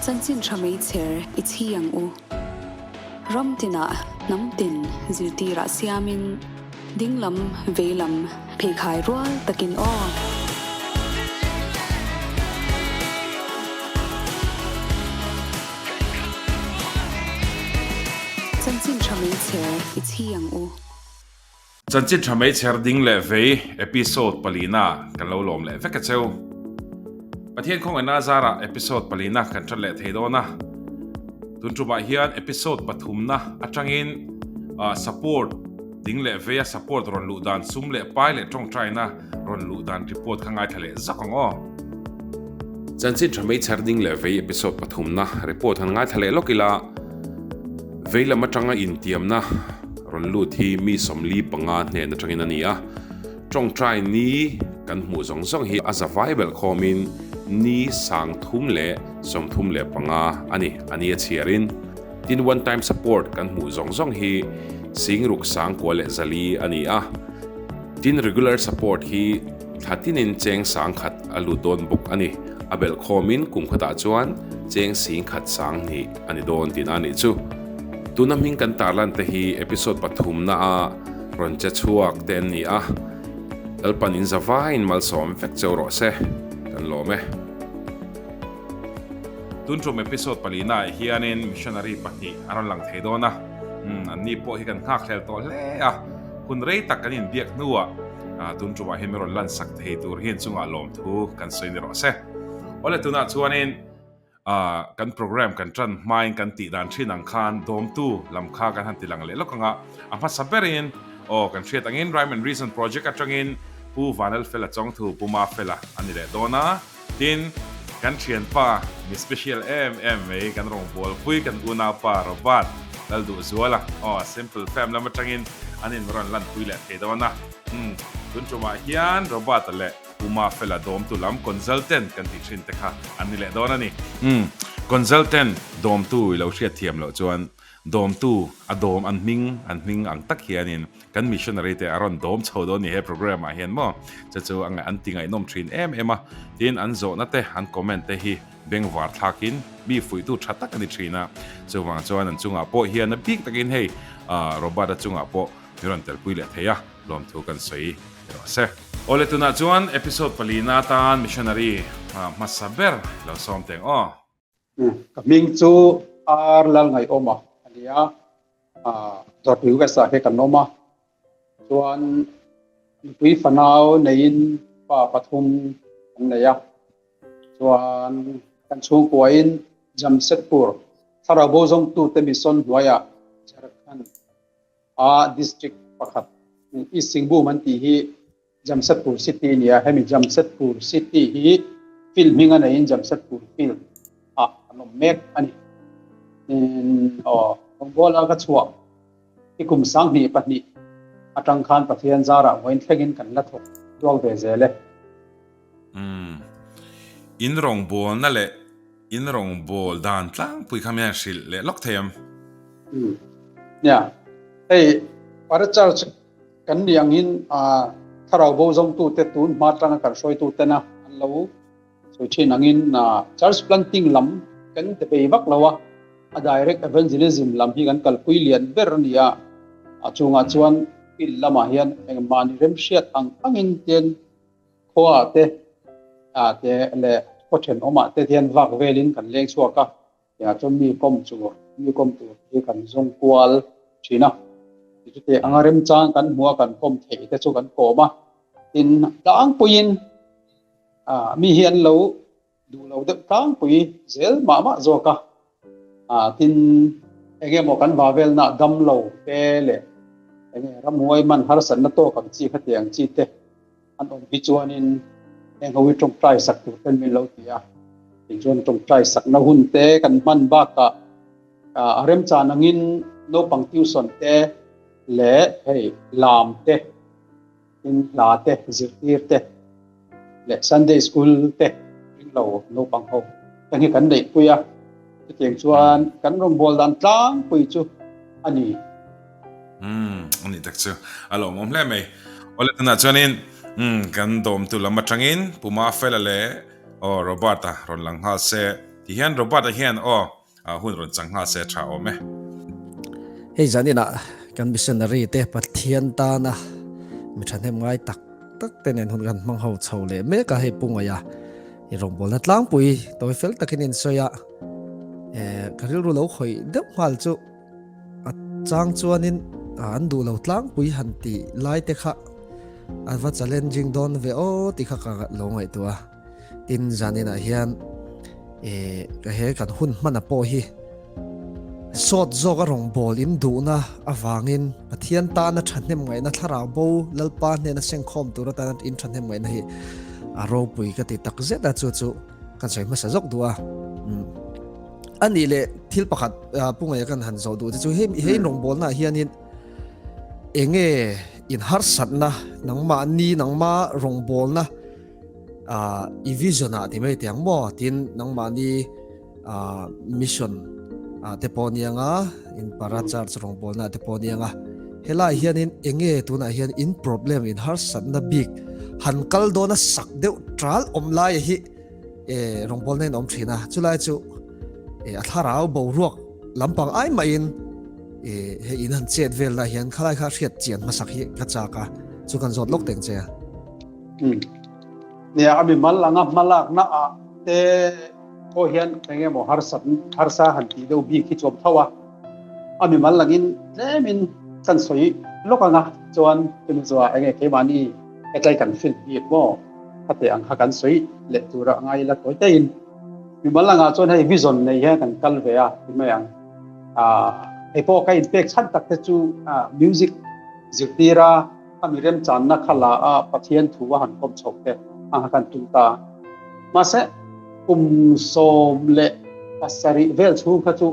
Chanchin tha meichher i chhi ang u. Ram tinah hnam tin zirtirah siamin dinglam veilam pheikhai rual takin aw. Chanchin tha meichher i chhi ang u. Chanchin tha meichher ding leh vei episode palina kan lo lawm leh vek a cheu. Pathian khawngaihna zarah episode palina kan that leh thei dawn a. Tun tumah hian episode pathumna atangin support ding leh veia support rawn luh dan sum leh pai leh tawngtaina rawn luh dan report kha ngaithla leh zak ang aw. Chanchin tha meichher ding leh vei episode pathumna report han ngaithla leh lawk ila. Vei lam atanga intiamna rawn lut hi mi 45 hnen atangin a ni a, tawngtai ni kan hmuh zawng zawng hi a zavai belh khawmin ni 335 a ni, a ni a chhiarin. Tin one time support kan hmuh zawng zawng hi 6904 a ni a, tin regular support hi Thla tinin cheng 10,000 a lut dawn bawk a ni. A belh khawmin kum khatah chuan cheng 10,000 a ni dawn tihna a nih chu. Tuna hming kan tarlan te hi episode pathumna a rawn che chhuak te an ni a, Lalpan in zavaiin malsawm vek cheu rawh se, kan lawm e. Tun tum episode palina ah hianin missionary pahnih a rawn lang thei dawn a, an ni pawh hi kan nghakhlel tawh hle a, hun rei tak kan inbiak hnuah tun tumah hian min rawn lan sak thei tur hian chungah lawmthu kan sawi ni rawh se. Awle tunah chuanin kan program kan tan hmain kan tih dan thin ang khan dawmtu lam kha kan han ti lang leh lawk ang a, a hmasa berin aw kan hriat angin Rhyme and Reason project atangin Pu Vanlalfela Chawngthu Pu Mafela a ni leh dawn a. Tin, kan thianpa mi special em em mai kan rawngbawlpui kan unaupa Robert Lalduhzuala aw Simple Fam lam atangin an in rawn lanpui leh thei dawn a. Umm, tun tumah hian Robert-a leh Uma Fela dawmtu lam consultant kan tih thin te kha an ni leh dawn a ni. Umm, consultant dawmtu i lo hriat thiam loh chuan Dawmtu a dawm an hming an hming ang tak hianin kan missionary te a rawn dawm chho dawn ni he program ah hian maw che chu a an ti ngaihnawm thin em em a tin an zawhna te an comment te hi bengvar thlakin mi fuihtu tha tak a ni thin a chuvang chuan an chungah pawh hian a bik takin hei Robert a chungah pawh mi rawn telpui leh thei a lawmthu kan sawi rawh se. Awle tunah chuan episode palina atan missionary hmasa ber lo sawm teng aw. Ka hming chu R Lalngaihawma a ni a, Dawrpui West ah hi kan awm a, chuan nupui fanau neiin pa pathum kan nei a, chuan kan chhungkuain Jamshedpur thlarau bo zawngtute mission hnuaiah Jharkhand a district pakhat East Singhbhum an tih hi Jamshedpur City a ni a, hemi Jamshedpur City hi field hming a neiin Jamshedpur Field ah an awm mek a ni. Tin, aw, Rawngbawla ka chhuah i kum 22 atang khan Pathian zarah vawiin thlengin kan la thawk tuak ve zel e. Umm, in rawngbawlna leh in rawngbâwl dan tlangpui kha mian hrilh leh lawk thei em? Umm, nia, hei Para Church Kan ni angin thlarau bo zawngtute tun hma atanga kan hruaitutena an lo sawi thin angin church planting lam kan ti bei vak lo a, a direct evangelism lam hi kan kalpui lian ber a ni a, a chungah chuan field lamah hian engmahni remhriat ang angin tian khuaah te te leh khaw thenawmah te hian vak velin kan leng chhuak a. Tiah chuan mi kawm tur, mi kawm tur hi kan zawng kual thin a. Tichute anga remchang kan hmu a, kan kawm theih te chu kan kawm a. Tin, tlangpuiin mi hi an lo duh lo deuh tlangpui zel mah mah zawk a. Tin, eng emaw kan va velna dam lo te leh eng nge ramhuai man harsatna tawk ang chi khatiang chi te An awm hi chuanin heng ho hi tawngtai sak tur ten min lo ti a, tichuan tawngtai sakna hun te kan hman bakah a remchan angin naupang tuition te leh hei lam te, tin hla te, zirtir te leh Sunday school te ringlo naupang ho heng hi kan neihpui a, chutiang chuan kan rawngbâwl dan tlangpui chu a ni. Umm, a nih tak chu a lawmawm hle mai. Awle tunah chuanin umm kan dawmtu lam atangin Pu Mafela leh aw Robert-a rawn lang nghal se. Tihian Robert-a hian aw hun rawn chang nghal se tha awm e. Hei zaninah kan missionary te Pathian tana mi thahnem ngai tak tak te nen hun kan hmang ho chho leh mek a, hei Pu Ngaia i rawngbawlna tlangpui tawi fel takin in sawi a, ka rilru lo khawih deuh nghal chu a chang chuanin an duh lo tlangpui han tih lai te kha a va challenging dawn ve aw tih kha ka lo ngaihtuah a. Tin zaninah hian eh ka he kan hun hmana pawh hi sawt zawk a rawngbâwl in duhna avangin Pathian tana thahnem ngaihna thlarau bo Lalpa hnena sengkhawm tur atana in thahnem ngaihna hi a ropui ka ti tak zet a chu chu kan sawi hmasa zawk duh a. A nih leh thil pakhat Pu Ngaia kan han zawh duh te chu hei he in rawngbawlnaah hianin enge in harsatna nangmahni nangma rawngbawlna i vision ah ti mai teh ang maw tin nangmahni mission ah te pawh ni anga in para church rawngbawlna te pawh ni anga helai hianin enge tunah hian in problem in harsatna bik han kal dawna sak deuh ṭal awm lai hi e rawngbawlna in awm thin a chulai chu e a thlarau boruak lampang ai maiin e he in han chet vel na hian khalai kha hriat chian hmasak hi ka chak a chu kan zawt lawk teng che a. Nia a mi mal anga hmalak na a te pawh hian eng emaw harsat harsa han tih deuh bik hi chuam tho a a mi mal langin tlemin kan sawi lawk anga chuan chumi chuah enge keimahni hetlai kan feel bik maw Khate ang kha kan sawi leh tura ngai ila tawi taiin mimal angah chuan hei vision nei hian kan kal ve a ti mai ang. Hei pawh ka inpek chhan tak te chu music zirtira a mi remchanna kha la a Pathian thu a han kawm chho te ang kha kan tum ta. Mahse kum 17 vel chhung kha chu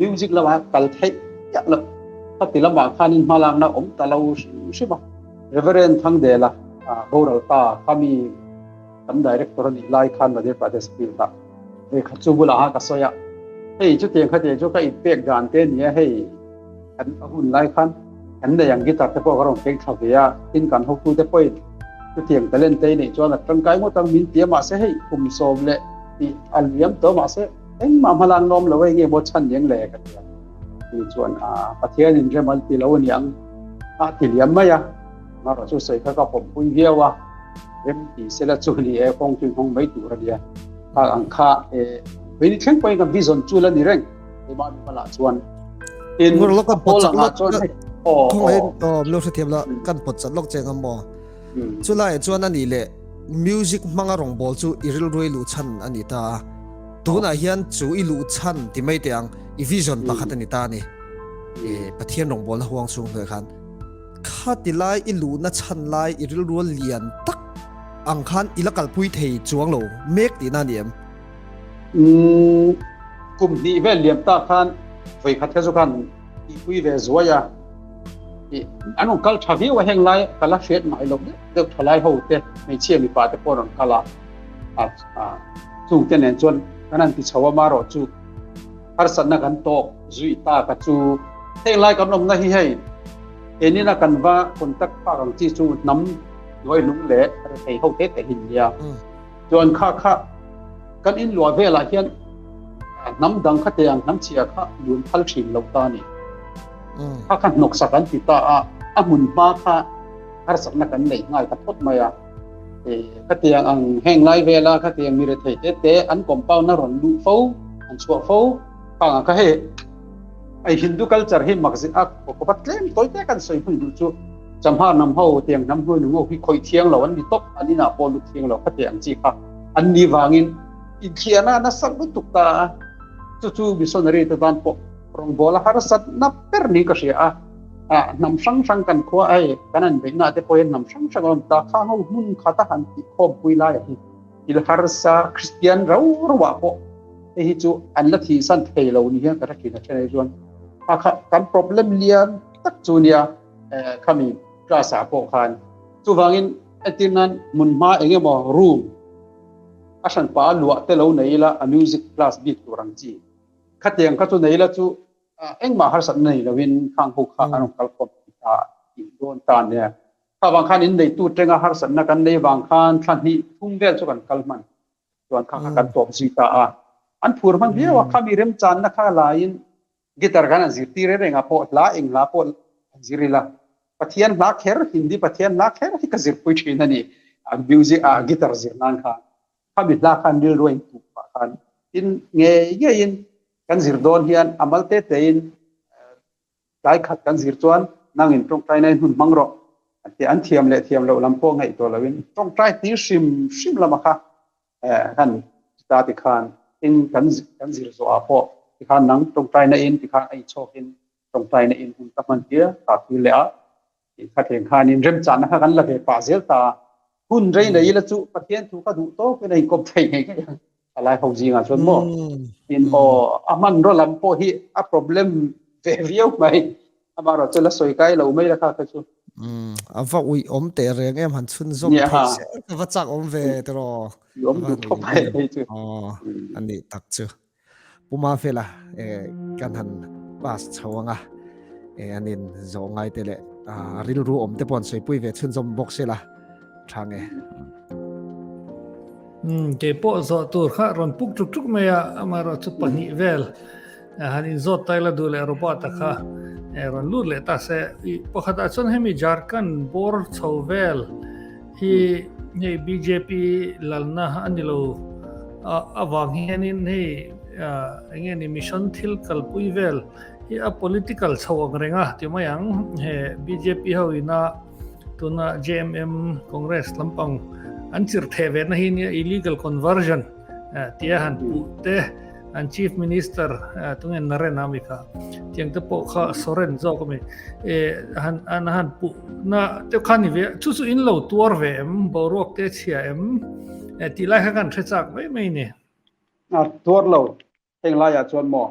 music lamah kal theih miah loh khati lamah khanin hmalakna awm ta lo hrim hrim a. Reverend Thangdela boral ta kha mi kan director a nih lai khan Madhya Pradesh field ah hei kha chu bulah ha ka sawi a, hei chutiang kha te chu ka inpek dan te nia hei kan a hun lai khan kan nei ang guitar te pawh ka rawn keng thla ve a, tin kan hotu te pawhin chutiang talent te i neih chuan a tangkai ngawt ang min ti a mahse hei kum sawm leh tih a liam tawh mahse engmah hmala an lawm lo e nge maw chhan niang le ka ti a. Ni chuan a Pathian in rem an ti lo aniang a ti liam mai a, amaherawh chu sawi kha ka pawmpui viau a, rem ti sela chu ni e kawng chu inhawng mai tur a nia, kha ang kha e keini thleng pawhin kan vision chu la ni reng keimah mi hmalah chuan tin pawl angah chuan hei aw aw lo hrethiam la kan pawt chat lawk cheng a maw chulai chuan a nih leh music hmanga rawngbâwl chu i rilruai luh chhan a ni ta a. Tunah hian chu i luh chhan ti mai teh ang, i vision pakhat a ni ta a ni. E, Pathian rawngbawlna huang chhung hnuai khan khati lai i luhna chhan lai i rilrual lian tak ang khan i la kalpui thei chuang lo mek tihna a ni em? Umm, kum hnih vel liam tak khan vawi khat kha chu khan tihpui ve zuai a, i an rawn kal tha viau a, heng lai ka la hriat ngai loh deuh deuh thalai ho te, hmeichhia mipa te pawh an rawn kal a. Chungte nen chuan kan han ti chho a, marawh chu harsatna kan tawk zui ta ka chu heng lai kan awmna hi hei enina kan va contact phak ang chi chu hnam hnuai hnung leh rethei ho te te hi nia. Chuan kha kha kan in luah velah hian hnam dang kha te ang hnam chhia kha lun phal thin lo ta ni. Kha kha hnawksak an ti ta a, a hmun hma kha harsatna kan nei nghal ta phawt mai a. Khatiang ang heng lai vela khatiang mi rethei te te an compound a rawn luh fo an chhuah fo khang ang kha hei ai Hindu culture hi mak zin a kawpa tlem tawi te kan sawi hmun duh chu chamha nam ho tiang hnam hnuai nung ho hi khawih thiang lo an ni tawp an inah pawh lut thiang lo khatiang ang chi kha an ni vangin inthiahna nasa lutuk ta a chu chu missionary te tan pawh Rawngbawla harsat na ber niin ka hria a, ah hnam hrang hrang kan khua hei kan han beihna te pawh hian hnam hrang hrang a awm ta, khang ho hmun khata han tih khawmpui lai hi thil harsa Kristian rau rau ah pawh hei hi chu an la thihsan thei lo ni hian ka hre thin a then ai chuan kha kha kan problem lian tak chu nia khami class ah pawh khan chuvangin entir nan hmun hma eng emaw room a hranpa a luah te lo nei ila a music class bik tur ang chi. Khatiang kha chu nei la chu engmah harsatna nei loin khang ho kha an rawn kal khawm ta tih dawn ta nia. Kha vang khan in neitu tenga harsatna kan nei vang khan thla hnih thum vel chu kan kal hman chuan kha kha kan tawp zui ta a. An phur hman viau a, khami remchanna kha laiin guitar khan an zirtir reng reng a pawh hla eng hla pawh an zir ila. Pathian hla kher, Hindi Pathian hla kher hi ka zirpui thin a ni, music ah guitar zir nan khan. Khami hla khan rilru a intuh pah khan tin ngei ngeiin kan zir dawn hian a mal te tein Tlai khat kan zir chuan nangin tawngtaina in hun hmang rawh an ti a, an thiam leh thiam loh lam pawh ngaihtuah loin tawngtai tir hrim hrim lama kha kan ta tikhan in kan kan zir zawhah pawh tikhan nang tawngtaina in tikhan a inchhawkin tawngtaina in hun ka hman tir ta tir leh a tih kha thleng khanin remchanna kha kan la ve pah zel ta a, hun rei nei ila chu Pathian thu kha duh tawkin a inkawp thei ngei ngei ang. Thalai ho zingah chuan maw in aw a hmanraw lam pawh hi a problem ve viau mai amaherawh chu la sawi kai lo mai la kha kha chu. A va uih awm teh reng em han chhunzawm theih se ka va chak awm ve tiraw. Uih awm duh khawp mai hei chu. Aw a nih tak chu. Pu Mafela kan han pass chho anga an in zawh ngai te leh rilru awm te pawh an sawipui ve chhunzawm bawk se la tha nge. Kei pawh zawh tur kha rawn puk tuk tuk mai a, amaherawh chu pahnih vel han inzawt ta ila duh leh Robert-a kha rawn lut leh ta se. Pakhatah chuan hemi Jharkhand bawr chho vel hi hei bjp lalna a ni lo avang hianin hei eng nge ni mission thil kalpui vel hi a political chho ang reng a ti mai ang he bjp ho ina tuna jmm congress lampang an chirh theh ve na hi nia illegal conversion tia han puh te an chief minister tunge Naren ami kha tiang te pawh kha Soren zawk ami e han an han pu na te kha ni ve chu chu in lo tuar ve em boruak te chhia em e ti lai kha kan hre chak mai mai ni a tuar lo heng laiah chuan maw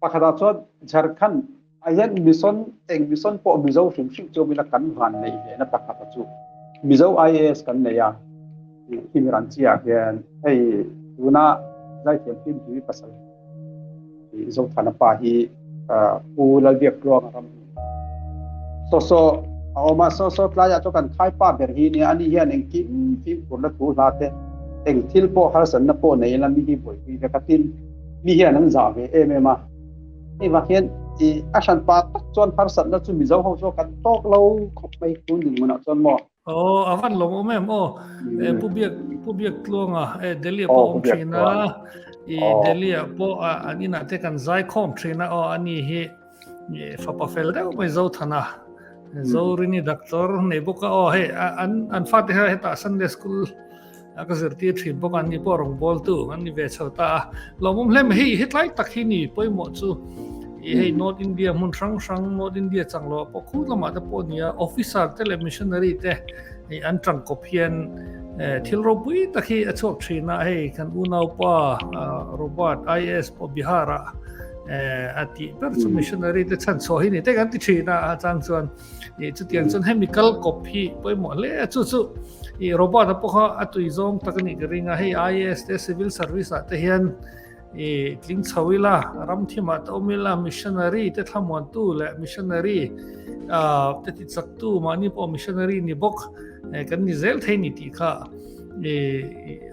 pakhatah chuan Jharkhand ah hian mission eng mission pawh Mizo hrim hrim chu awm ila kan van neih ve na pakhat a chu Mizo IAS kan nei a hemi ran chiah hian hei tuna zaithiam fim hi pasal Zothana pa hi Pu Lalbiak Tluanga ram so so a awm a so so tlaiah chu kan khai pa ber hi nia ani hian engkim fimkhurna thu hla te eng thil pawh harsatna pawh nei ila mi hi buaipui vek a tin mi hian an zah ve em em a hei vang hian i a hran pa tak chuan harsatna chu Mizo ho chu kan tawk lo khawp mai tun dinhmunah chuan maw Aw a van lawm awm em aw Pu Biak Pu Biak Tluanga e Delhi pawh awm thin a i Delhi ah pawh an inah te kan zai khawm thin a aw ani hi fapa fel deuh mai Zothana Zorini doctor nei bawk a aw hei an an fate kha hetah Sunday school a ka zirtir thin bawk a ni pawh rawngbawltu an ni ve chho ta a lawmawm hle mai hei hetlai tak hi ni pawimawh chu i hei North India hmun hrang hrang North India changlo pawh khu lamah te pawh nia officer te leh missionary te hei an tangkawp hian thil ropui tak hi a chhuak thin a hei kan unaupa Robert IAS pawh Bihar ah a tih ber chu missionary te chhan chhuah hi ni te kan ti thin a a chang chuan I chutiang chuan hemi kal kawp hi pawimawh hle a chu chu i Robert a pawh kha a tui zawng tak a nih ka ring a hei IAS te civil service ah te hian i tling chho ila ram thimah te awm ila missionary te thlamuantu leh missionary te ti chaktu mahni pawh missionary ni bawk kan ni zel thei ni tih kha i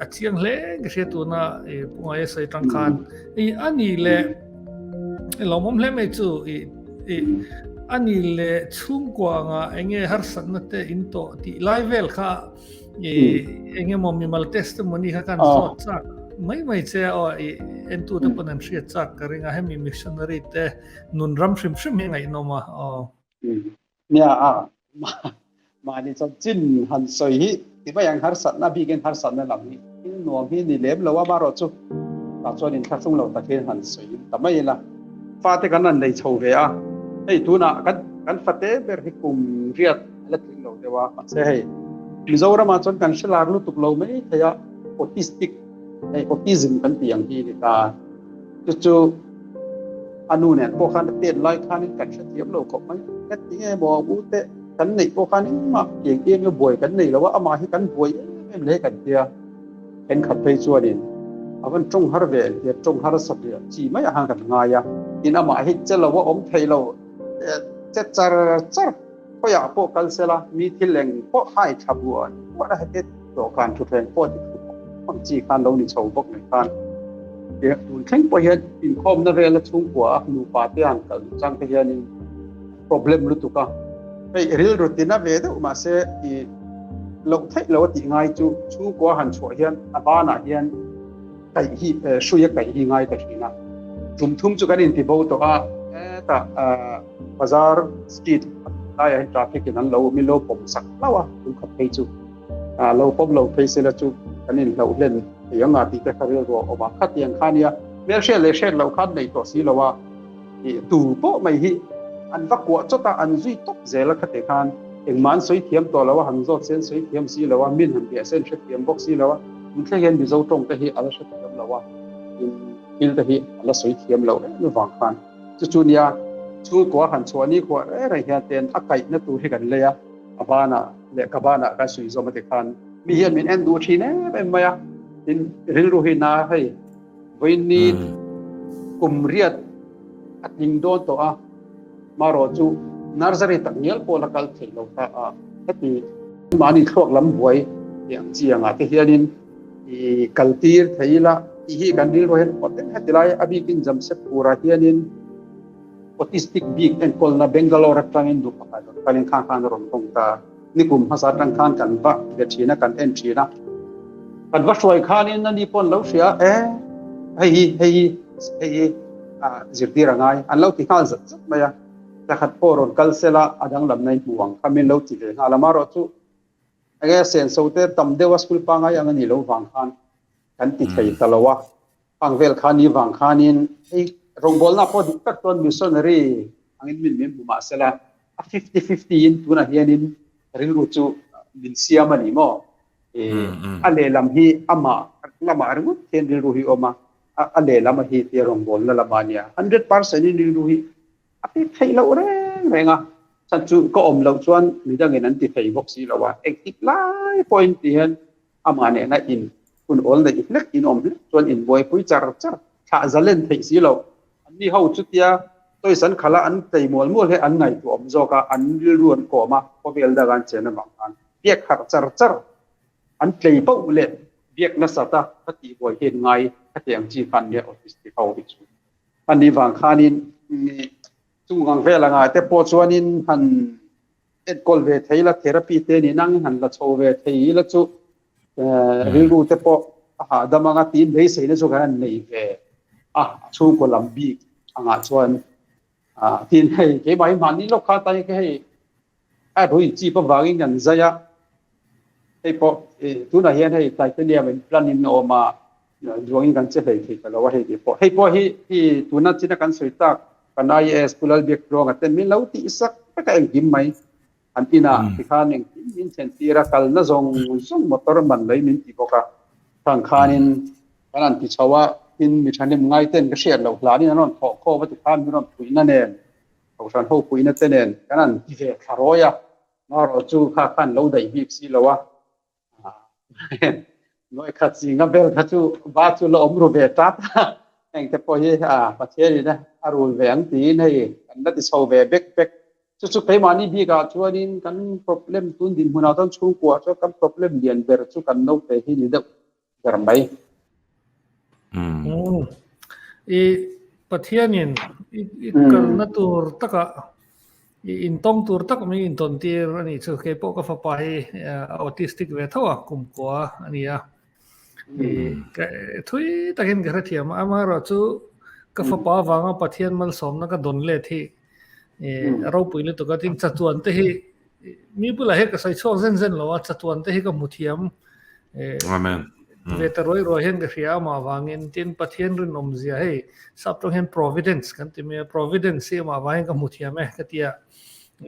a chiang hle ka hria tuna i pungai sawi tang khan i ani leh Lawmawm hle mai chu i i ani leh chhungkua anga enge harsatna te in tawh tih lai vel kha i enge maw mimal testimony kha kan zawt chak mai mai che a aw i entu te pawn an hriat chak ka ring a hemi missionary te nun ram hrim hrim hi ngaihnawm a aw. Nia a mahni chanchin han sawi hi ti mai ang harsatna bikin harsatna lam hi thil nuam hi ni lem lo a marawh chu tah chuan inthlahrung lo takin han sawi ta mai ila fate kan han nei chho ve a hei tunah kan kan fate ber hi kum riat a la tling lo deuh a mahse hei Mizoramah chuan kan hre lar lutuk lo mai thei a autistic hei autism kan tih ang hi ni ta chu chu A nu nen pawh khan a tet lai khanin kan hrethiam lo khawp mai. Ka ti nge maw u te kan neih pawh khan engmah eng eng nge buai kan nei lo a, amah hi kan buai em em hle kan tia. Thenkhat phei chuanin a van tawng har ve ang tia tawng har satliah chi maiah khan kan ngai a. Tin amah hi che lo a awm thei lo, che char char khawiah pawh kal sela mi thil eng pawh hai tha buan buan a heti dawhkan thutthleng pawh ti thut ang chi khan lo ni chho bawk nen khan. Tun thleng pawh hian inkhawmna vela chhungkua a nupa te han kal duh chang te hianin problem lutuk a. Hei rilru tina ve deuh mahse i loh theih lo a tih ngai chu chhungkua han chhuah hian a banah hian kaih hi hrui a kaih hi ngai ta thin a. Tum thum chu kan inti bo tawh a, hetah bazar street laiah hian traffic in an lo min lo pawm sak hlauh a, tum khat phei chu. Lo pawm lo phei sela chu kan inhloh hlen thei ang a tih te kha rilru a awm a. Khatiang kha nia hmelhriat leh hriat loh khan nei tawh si lo a, tu pawh mai hi an va kuah chawt a, an zui tawp zel a khati khan engmah an sawi thiam tawh lo a, han zawt sen sawi thiam si lo a, min han biah sen hrethiam bawk si lo a, tun thleng hian Mizo tawng te hi a la hrethiam lo a, tin thil te hi a la sawi thiam lo em avang khan chu chu nia chhungkua han chhuah ni khuah reng reng hian ten a kaihna tur hi kan lei a. A banah leh ka banah kan suih zawm a ti khan mi hian min en duh thin em em mai a, tin rilru hi na hei vawiin kum riat a tling dawn tawh a, marawh chu nursery tak ngial pawh la kal thei lo ta a, heti mahni thluak lam buai tih ang chi angah te hianin i kaltir thei ila tih hi kan rilru hian awt em heti lai a bikin Jamshedpur ah hianin Autistic bik enkawlna Bangalore atangin duh pakhat rawn kalin khan khan a rawn tawng ta. Nikum hmasa atang khan kan va ve thin a, kan en thin a. Kan va hruai khanin ani pawh an lo hria e, hei hi, hei hi, hei hi zirtir a ngai. An lo ti nghal zat zat mai a. Thla khat pawh rawn kal sela a danglamna i hmu ang kha min lo ti ve nghal a. Amaherawhchu enge senso te tam deuha school pangngai ang a nih loh vang khan kan ti thei ta lo a. Ang vel kha ni vang khanin hei rawngbawlna pawh dik tak chuan missionary angin min min hmu mah sela a 50-50 in tunah hianin rilru chu min siam a ni maw? A lehlam hi amah lamah ringawt hian rilru hi awm a, a lehlam a hi tia rawngbawlna lamah a nia. 100% in rilru hi a pek theih loh reng reng a, chhan chu ka awm loh chuan midangin an ti thei bawk si lo a, engtik lai pawhin ti hian Amah nena in hun awl neih hlek in awm hlek chuan in buaipui char char thlah zalen theih si lo. Anni ho chutia toys an khalh a, an tlei mual mual hi an ngaihtuah awm zawk a, an rilru an kawm a, khawvel danga an chen avang khan biak harh char char an tlei pauh leh biak nasat a ka tih buai hian ngai ka ti ang chi khan nia autistic ho hi chu. Ani vang khanin chung ang vel anga te pawh chuanin han enkawl ve thei la, therapy te ni nang han la chho ve thei la chu rilru te pawh a hahdam anga tiin beiseina chu kan han nei ve a, a chhungkaw lam bik angah chuan tin hei keimah hi mahni lawk kha ta hi hei a ruin chip avangin kan zai a, hei pawh tunah hian hei titanium in plan in a awm a, duangin kan che hlei thei ta lo a hei tih pawh hei pawh hi hi tuna china kan sawi tak kan IAS Pu Lalbiaktluanga ten min lo tih sak vek a engkim mai an inah tikhan engkim min thlen tir a kalna zawng zawng motor man mai min ti bawk a khang khanin kan han ti chho a tin mi thahnem ngai ten ka hriat loh hlanin an rawn thawh khawm a tikhan min rawn puihna nen kohhran ho puihna te nen kan han ti ve thla rawi a marawh chu kha khan lo daih bik si lo a Nuai khat zinga bel kha chu va chu la awm ru ve tap a, heng te pawh hi a Pathian in a rul ve ang tiin hei kan la ti chho ve bek bek. Chu chu keimahni bikah chuanin kan problem tun dinhmunah chuan chhungkuah chuan kan problem lian ber chu kan naute hi ni deuh ber mai. I Pathianin i kalna tur takah i intawng tur tak mai intawn tir a nih chu. Kei pawh ka fapa hi a autistic ve tho a, kumkua a ni a. Thui takin ka hrethiam a, amaherawhchu ka fapa avanga Pathian malsawmna ka dawn let hi ropui lutuk a, tin chatuan te hi mi bulah hian ka sawi chhuak zen zen lo a, chatuan te hi ka hmu thiam Amen. Ve ta ruai ruai hian ka hria amah avangin tin Pathian rinawmzia hei sap tawng hian providence kan ti mai a, providence hi amah avangin ka hmu thiam e ka ti a,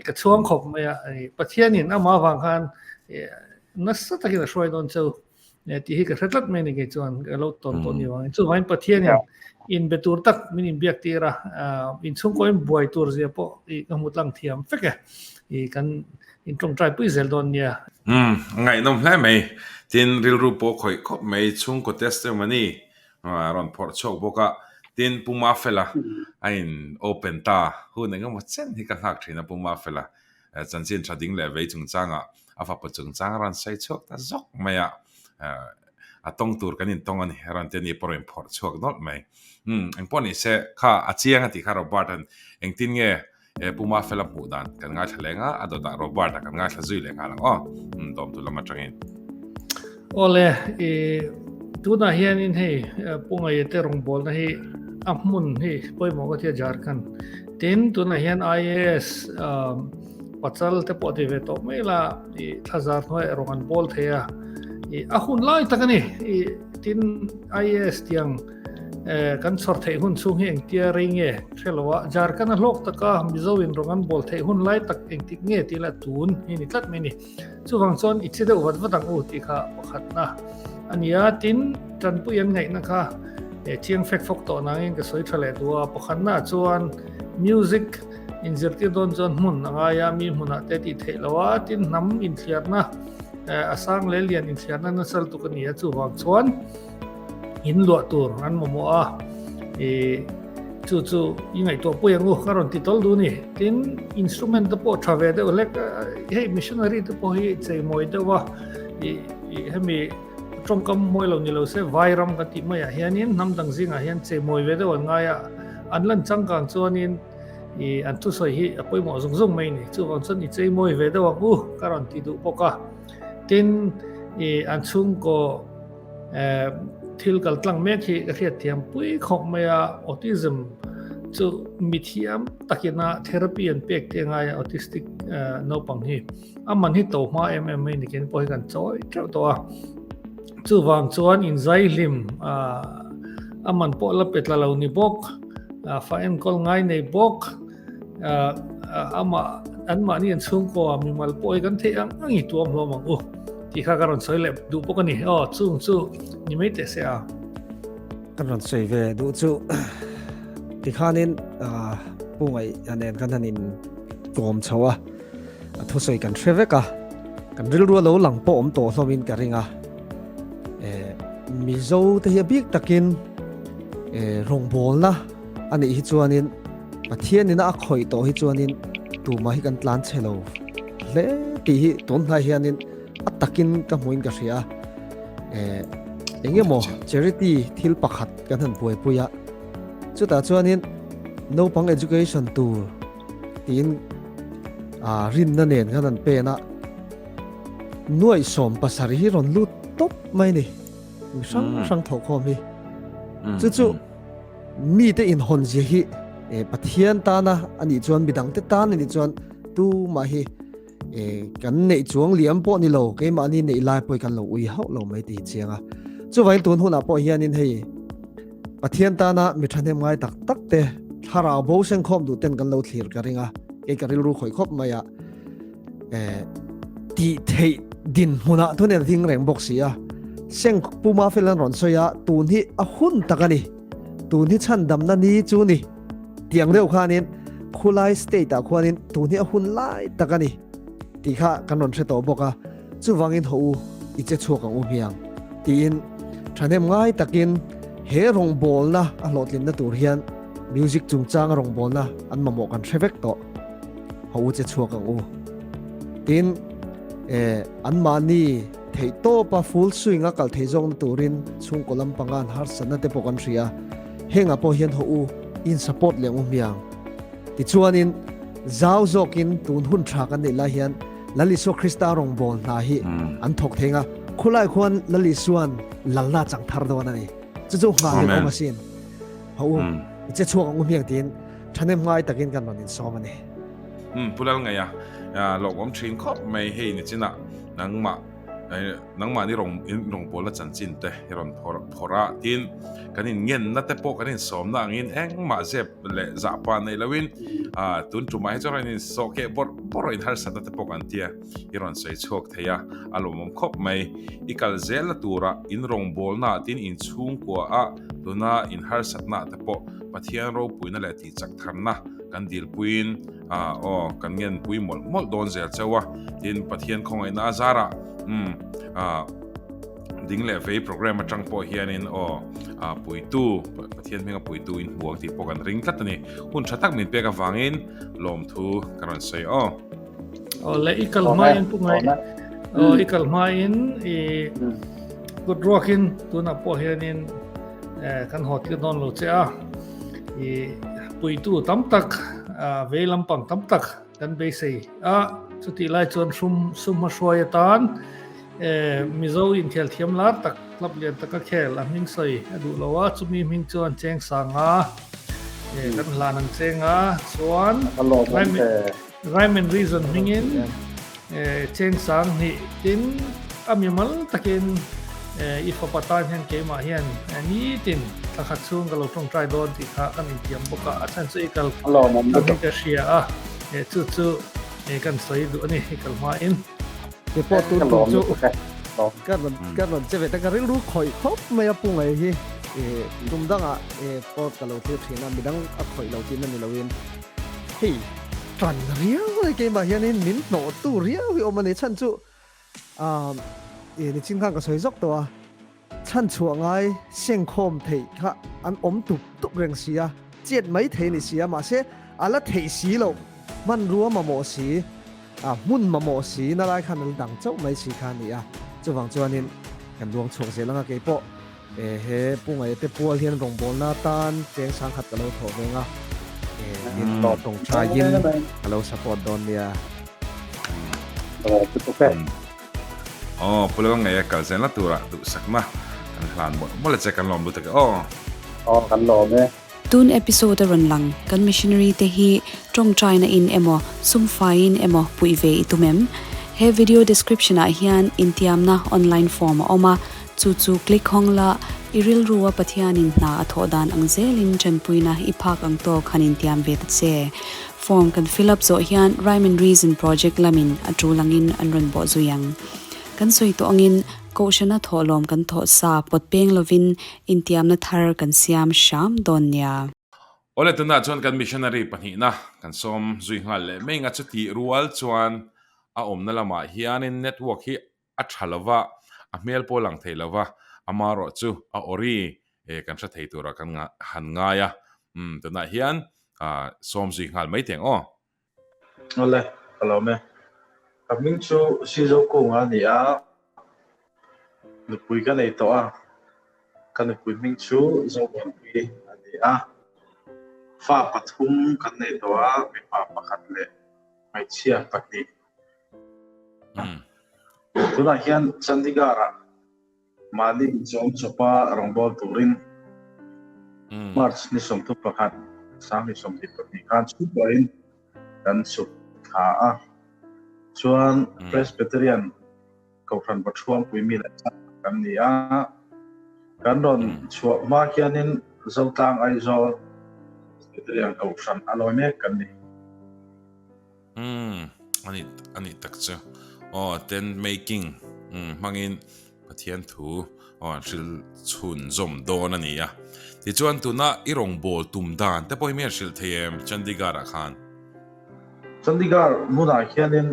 ka chhuang khawp mai a, Pathianin amah avang khan nasa takin a hruai dawn cheu. Tih hi ka hre tlat mai a ni kei chuan ka lo tawn tawh ni vangin. Chuvangin Pathianin inbe tur tak min inbiak tir a, inchhungkaw in buai tur zia pawh i ka hmu tlang thiam vek e. I kan intawngtai pui zel dawn nia. Umm, a ngaihnawm hle mai. Tin, rilru pawh khawih khawp mai chhungkaw testimony a rawn phawrh chhuak bawk a. Tin, Pu Mafela a in open ta. Hun engemaw chen hi ka nghak thin a Pu Mafela. Chanchin tha ding leh vei chungchangah a fapa chungchang a rawn sawi chhuak ta zawk mai a. A tawng tur kan intawng a ni, a rawn ti a ni pawh a rawn inphawrh chhuak nawlh mai. Umm, engpawh ni se, kha a chiang a tih kha Robert-a'n engtin nge he Pu Mafela hmuh dan kan ngaithla leh nga, a dawtah Robert-a kan ngaithla zui leh nghal ang aw. Umm, dawmtu lam atangin. Awle, i tunah hianin hei Pu Ngaia te rawngbawlna hi a hmun hi pawimawh ka tia Jharkhand. Tin, tunah hian IAS pachal te pawh ti ve tawh mai la, i thlazar hnuaiah rawng an bawl thei a, i a hun lai tak a ni. I tin IAS tiang kan chhawr theih hun chhung hi engtia rei nge hre lo a, Jharkhand a hlawk taka Mizo in rawng an bawl theih hun lai tak engtik nge tih la tun hi ni tlat mai a ni. Chuvang chuan i thi deuh vat vat ang u tih kha pakhatna a ni a, tin tanpui an ngaihna kha chiang fek fawk tawh nangin ka sawi tha leh duh a, pakhatnaah chuan music inzirtir dawn chuan hmun a ngai a, mi hmunah te tih theih loh a, tin hnam inthliarna a sang leh lian inthliarna nasa lutuk a ni a, chuvang chuan in luah tur an mamawh a, i chu chu i ngaihtuah pui ang u ka rawn ti tawl duh ni. Tin instrument te pawh tha ve deuh hlek hei missionary te pawh hi cheimawi deuh a, i i hemi tawngkam mawi lo ni lo se vairam kan tih maiah hianin hnam dang zingah hian cheimawi ve deuh an ngai a, an lan changkang chuanin i an thusawi hi a pawimawh zung zung mai ni. Chuvang chuan i cheimawi ve deuh ang u ka rawn ti duh bawk a. Tin i an chhungkaw Thil kal tlang mek hi ka hriat thiam pui khawp mai a, autism chu mithiam takina therapy an pek te ngai a autistic naupang hi a man hi to hma em em mai nikin pawh hi kan chawi teuh tawh a, chuvang chuan inzai hlim a man pawh la pe tla lo ni bawk, fa enkawl ngai nei bawk. Amah anmahni an chhungkaw mimal pawh hi kan theih ang ang i tuam hlawm ang u tih kha ka rawn sawi leh duh bawk a ni. Aw chung chu ni mai teh se a. Kan rawn sawi ve duh chu tikhanin Pu Ngaih nen kan han in kawm chho a, a thusawi kan hre vek a, kan rilru a lo lang pawh awm tawh hlawmin ka ring a. Mizo te hi a bik takin rawngbawlna a nih hi chuanin Pathianina a khawih tawh hi chuanin tumah hi kan tlan chhe lo hle tih hi tun hnai hianin a takin ka hmuin ka hria a. Eh, engemaw charity thil pakhat kan han buaipui a, chutah chuanin naupang education tur tiin ah rinna nen khan an pen a, nuaih 70 hi rawn lut tawp mai ni, mi hrang hrang thawhkhawm hi. Chu chu. Mite inhawn zia hi Pathian tana a nih chuan midangte tan a nih chuan tumah hi kan neih chuang liam pawh ni lo, keimahni neih lai pawh hi kan lo ui hauh lo mai tih hi chiang a. Chuvangin tun hunah pawh hianin hei Pathian tana mi thahnem ngai tak tak te thlarau bo sengkhawm duh ten kan lo thlir ka ring a, kei ka rilru khawih khawp mai a. Tih theih dinhmunah thu nen ding reng bawk si a, Seng Pu Mafel an rawn sawi a, tun hi a hun tak a ni, tun hi chhandamna ni chu ni tiang deuh khanin khulai state ah khuanin tun hi a hun lai tak a ni tih kha kan rawn hre tawh bawk a, chuvangin haw u i che chhuak ang u hmiang tiin thahnem ngai takin he rawngbawlna a hlawhtlinna tur hian music chungchanga rawngbawlna an mamawh kan hre vek tawh. Ho u che chhuak ang u. Tin, eh, anmahni theih tawpa full swing a kal thei zawkna turin chhungkaw lampanga an harsatna te pawh kan hria. Hengah pawh hian ho u in support leh ang u hmiang. Tichuanin, zau zawkin tun hun tha kan neih lai hian Lal Isua Krista rawngbâwl hna hi an thawk thei ang a, khulai khuan Lal Isua'n lalna chang thar dawn a ni. Chu chu nghah leh awm asin. Ho u i che chhuak ang u hmiang tiin Thahnem ngai takin kan rawn insawm a ni. Umm Pu Lalngaia lawmawm thin khawp mai hei nichinah nangmah nangmahni rawn in rawngbawlna chanchin te i rawn phawrh phawrh a tin kan in ngenna te pawh kan insawmna angin engmah zep leh zahpa neih loin ah tun tumah hi chuan rawn insawh keh bawrh bawrh a in harsatna te pawh kan tia i rawn sawi chhuak thei a a lawmawm khawp mai i kal zelna tura in rawngbawlna tin in chhungkua ah tuna in harsatna te pawh Pathian ropuina leh tihchak tharna kan dilpuiin aw kan ngenpui mawlh mawlh dawn zel cheu a, tin Pathian khawngaihna a zarah umm ding leh vei program atang pawh hianin aw puitu Pathian hminga puitu in hmu ang tih pawh kan ring tlat a ni. Hun tha tak min pek avangin lawmthu ka rawn sawi aw. Aw le i kal hmain pu ngai aw i kal hmain i. Kut ruakin tunah pawh hianin kan haw tir dawn lo che a, i puitu tam tak vei lampang tam tak kan beisei a, chutih lai chuan hrum sum hmahruai atan Mizo inkhel thiam lar tak club lian taka khel a hming sawi a duh lo a, chumi hming chuan cheng sanga kan hlan ang cheng a, chuan Rhyme and Reason hmingin cheng sang hnih tin a mimal takin i fapa tan hian keimah hian nitin thla khat chhung ka lo tawngtai dawn tih kha kan intiam bawk a, a chhan chu i kal hi ka hria a, chu chu kan sawi duh a ni i kal hmain. Keipawh tun tum chu ka rawn ka rawn che ve ta ka rilru khawih khawp mai a pu ngai hi tum dangah pawh ka lo thlir thin a midang a khawih lo tihna ni loin hei Tan riau mai keimah hianin min hnawhtu riau hi awm a ni. Chhan chu aah ih nichin khan ka sawi zawk tawh a, chhan chhuah ngai sengkhawm theih kha an awm tup tup reng si a, chet mai thei a ni si a, mahse a la theih si loh, hmanrua mamawh si, ah hmun mamawh si na lai khan a la dang chauh mai si kha a ni a. Chuvang chuanin kan luang chhuak zel anga keipawh E he Pu Ngaia te pual hian rawngbawlna atan cheng sangkhat ka lo thawh veng a, e tin tawngtaiin ka lo support dawn nia. Aw Pu Lal Ngaia kal zel na turah duhsakna kan hlan mawlh mawlh a che kan lawm lutuk e aw. Aw kan lawm e. Tun episode a rawn lang kan missionary te hi tawngtaina in emaw sumfaiin emaw puih ve i tum em? He video description ah hian intiamna online form a awm a, chu chu click hawng la i rilru a Pathianin hna a thawh dan ang zelin tanpuina i phak ang tawk han intiam ve ta che. Form kan fill up zawh hian Rhyme and Reason project lamin a tul angin an rawn bawh zui ang. Kan sawi tawh angin Kohhrana thawhlawm kan thawh sa pawt peng lovin intiamna thar kan siam hram dawn nia. Awle tunah chuan kan missionary pahnihna kan sawm zui nghal leh mai nga chutih rual chuan a awmna lamah hianin network hi a tha lova, a hmel pawh lang thei lova, amaherawh chu a awri kan hre thei turah kan han ngai a, umm tunah hian sawm zui nghal mai teh ang aw. Awle, ka lawm e. Ka hming chu Sizo Kunga a ni a, nupui ka nei tawh a, ka nupui hming chu Zomuanpui a ni a, fa pathum kan nei tawh a, mipa pakhat leh hmeichhia pahnih. Tunah hian Chandigarh-ah Mahni inchawm chawpa rawngbâwl turin March ni 31, 2022 khan chhungkuain kan chhuk thla a. Chuan Presbyterian Kohhran Vathuampui mi leh chak kan ni a. Kan rawn chhuah hma hianin Zotlang Aizawl Presbyterian Kohhran a lawi mek kan ni. Umm ani ani tak chu aw tent making umm hmangin Pathian thu aw an hril chhun zawm dawn a ni a tichuan tuna i rawngbâwl tum dan te pawh hi mi an hrilh thei em Chandigarh ah khan? Chandigarh hmunah hianin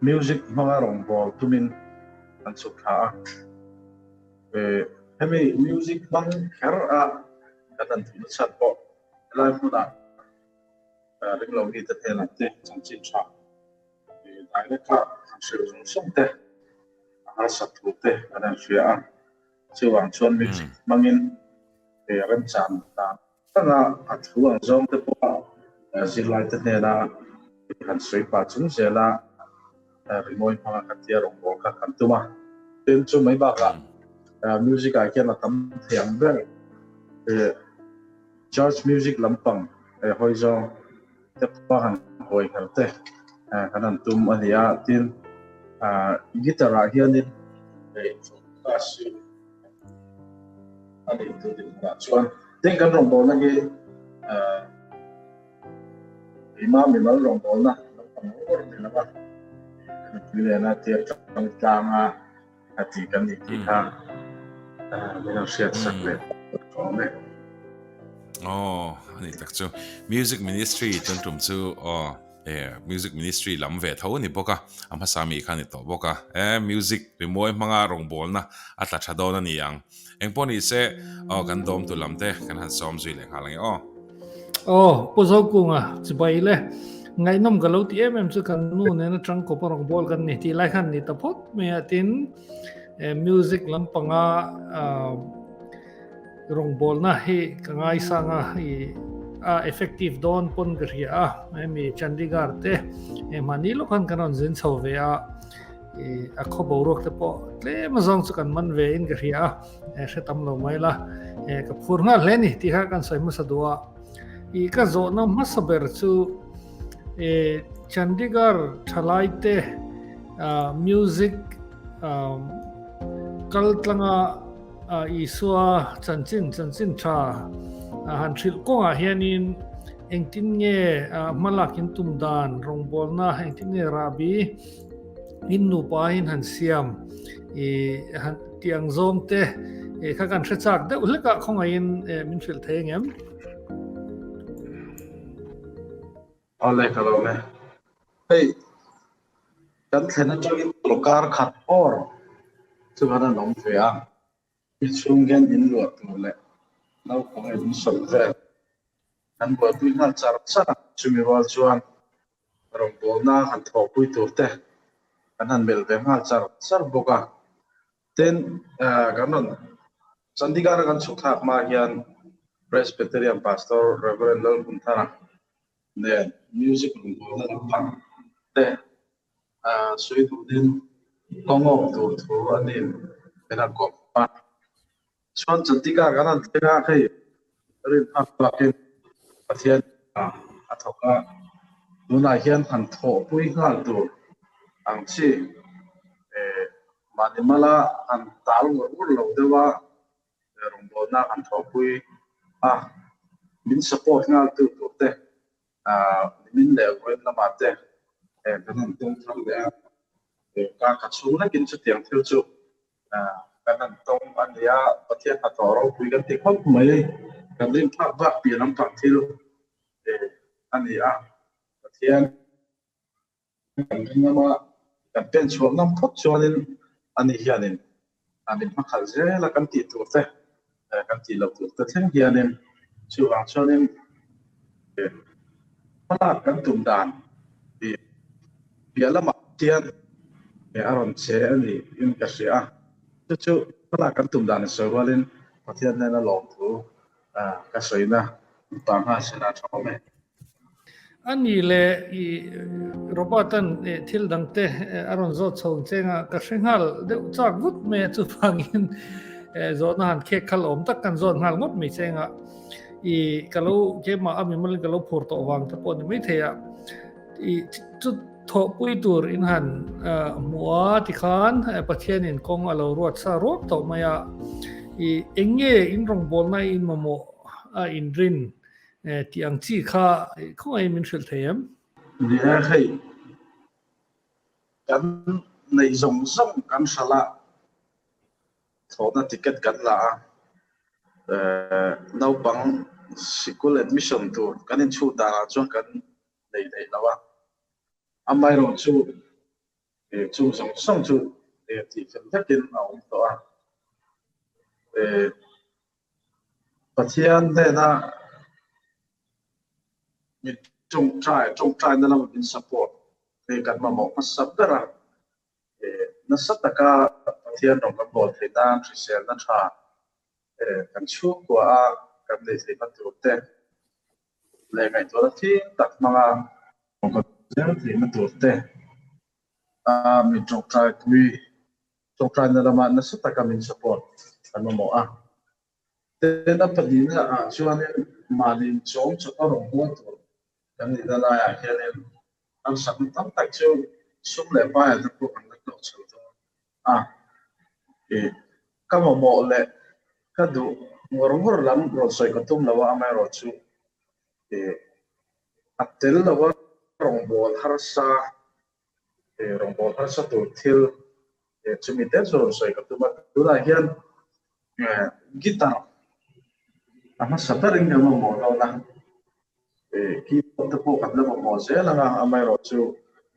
music hmanga rawngbâwl tumin an chhuk thla a, hemi music hmang kher a kan han duh nachhan pawh helai hmunah Ringlo mite hnenah te chanchin tha direct a han hrilh zawng zawng te a harsat thu te an han hria a, chuvang chuan music hmangin remchan dan danga a thu ang zawng te pawh zirlai te hnena han sawi pah chung zela rimawi hmanga kan tia rawngbâwl kha kan tum a. Tin, chu mai bakah music ah hian a tam thei ang ber. Church music lampang hawi zawng te pawh han hawi her te kan han tum a ni a, tin guitar ah hianin class hi a nei tur dinhmunah chuan tin kan rawngbawlna hi keimah mimal rawngbawlna lampang ngawr ni lo a, ka nupui nena tir tlang tlanga a ti kan ni tih kha min rawn hriat sak leh awm e. Aw, ani tak chu. Music Ministry tun tum chu aw e Music Ministry lam ve tho ani bawk a, a hmasa mi kha ani tawh bawk a. E music rimawi hmanga rawngbawlna a tla tha dawn a ni ang. Engpawh ni se aw kan dawmtu lam te kan han sawm zui leh nghal ang e aw. Aw, Pu Zokunga chibai le. Ngaihnawm ka lo ti em em chu kan nu nena tangkawp a rawn bawl kan ni tih lai khan ni ta phawt mai a tin. Music lampanga rawngbawlna hi ka ngaisang a, i a effective dawn pawn ka hria a, hemi Chandigarh te hmani lawk khan kan rawn zin chho ve a, i a khaw boruak te pawh tlem azawng chu kan man ve in ka hria a, hre tam lo mai la, ka phur nghal hle ni tih kha kan sawi hmasa duh a. I ka zawhna hmasa ber chu e Chandigarh thalai te music kal tlanga Isua chanchin chanchin tha han hrilh kawngah hianin engtin nge hmalak in tum dan rawngbawlna engtin nge rahbi in nupa in han siam i han tiang zawng te kha kan hre chak deuh hlekah khawngaihin min hrilh thei engem? Awle ka lo le. Hei kan thlen atangin kar khat awr chu kan an awm ve a, mi chhung hian in luah tur leh naupang in sawi vel kan buaipui nghal char char a, chumi rual chuan rawngbawlna han thawhpui tur te kan han melh ve nghal char char bawk a. Tin, kan rawn Chandigarh a kan chhuk thlak hma hian Presbyterian Pastor Rev. Lalhmunthara nen music rawngbawlna lampang te sawi duhin kawngawm tur thu a nin min han kawm a. Chuan Chandigarh kan han thleng a, hei rinphak bakin Pathian a thawk a, tunah hian han thawhpui nghal tur ang chi mahni mala han tal ngawr ngawr lo deuh a, rawngbawlna han thawhpui a, min support nghal tu tur te nimin leh vawiin lamah te kan han tawng thar leh a, kar khat chhung lekin chutiang thil chu Kan han tawng a nia, Pathian hnathawh ropui kan ti khawp mai. Kan rin phak bak piah lampang thil a ni a, Pathian kan ring ngam a, kan pen chhuah ngam phawt chuanin ani hianin min hmakhalh zel a, kan tih tur te, kan tih loh tur te thleng hianin chuvang chuanin hmalak kan tum dan tih piah lamah hian a rawn che a ni in ka hria a, chu chu hmalak kan tum dan sawi rualin Pathian hnena lawmthu ka sawina ta nghal sela tha awm e. A ni le i Robert-a'n thil dang te a rawn zawt chho ang cheng a, ka hre nghal deuh chak vut mai a, chuvangin zawhna han khek khal awm tak kan zawt nghal ngawt mai cheng a, i ka lo keimah a mimalin ka lo phur tawh vang te pawh a ni maithei a, i chu thawhpui tur in han hmu a tikhan Pathianin kawng a lo ruat sa ruak tawh mai a, i eng nge in rawngbawlna in mamawh a inrin Tih ang chi kha khawngaih min hrilh thei em? Ni e, hei kan neih zawng zawng kan hralh a, thlawhna ticket kan la a, naupang sikul admission tur kan inchhut danah chuan kan nei theih lo a, amaherawhchu chung zawng zawng chu tih fel vekin a awm tawh a. Pathian hnena min tawngtai, tawngtaina lama min support hi kan mamawh hmasa ber a. Nasa taka Pathian rawn kan bawl theih nan hriselna tha kan chhungkua a kan nei theihna tur te leh ngaihtuahna fim tak hmanga rawn kan zel theihna tur te a min tawngtaipui Tawngtaina lamah nasa taka min support kan mamawh a. Tin, a pahnihna ah chuanin mahni inchawm chawpa rawn haw tur kan nihna laiah hianin harsatna tam tak chu sum leh paiah te pawh kan la tlawh chho dawn a. Ih, ka mamawh leh ka duh ngawr ngawr lam rawn sawi ka tum lo a, amaherawhchu ih, a tel lova rawngbâwl harsa Rawngbâwl harsa tur thil chumi te chu rawn sawi ka tum a, tunah hian guitar a hmasa berin kan mamawh dawn a, keyboard te pawh kan la mamawh zel ang a, amaherawhchu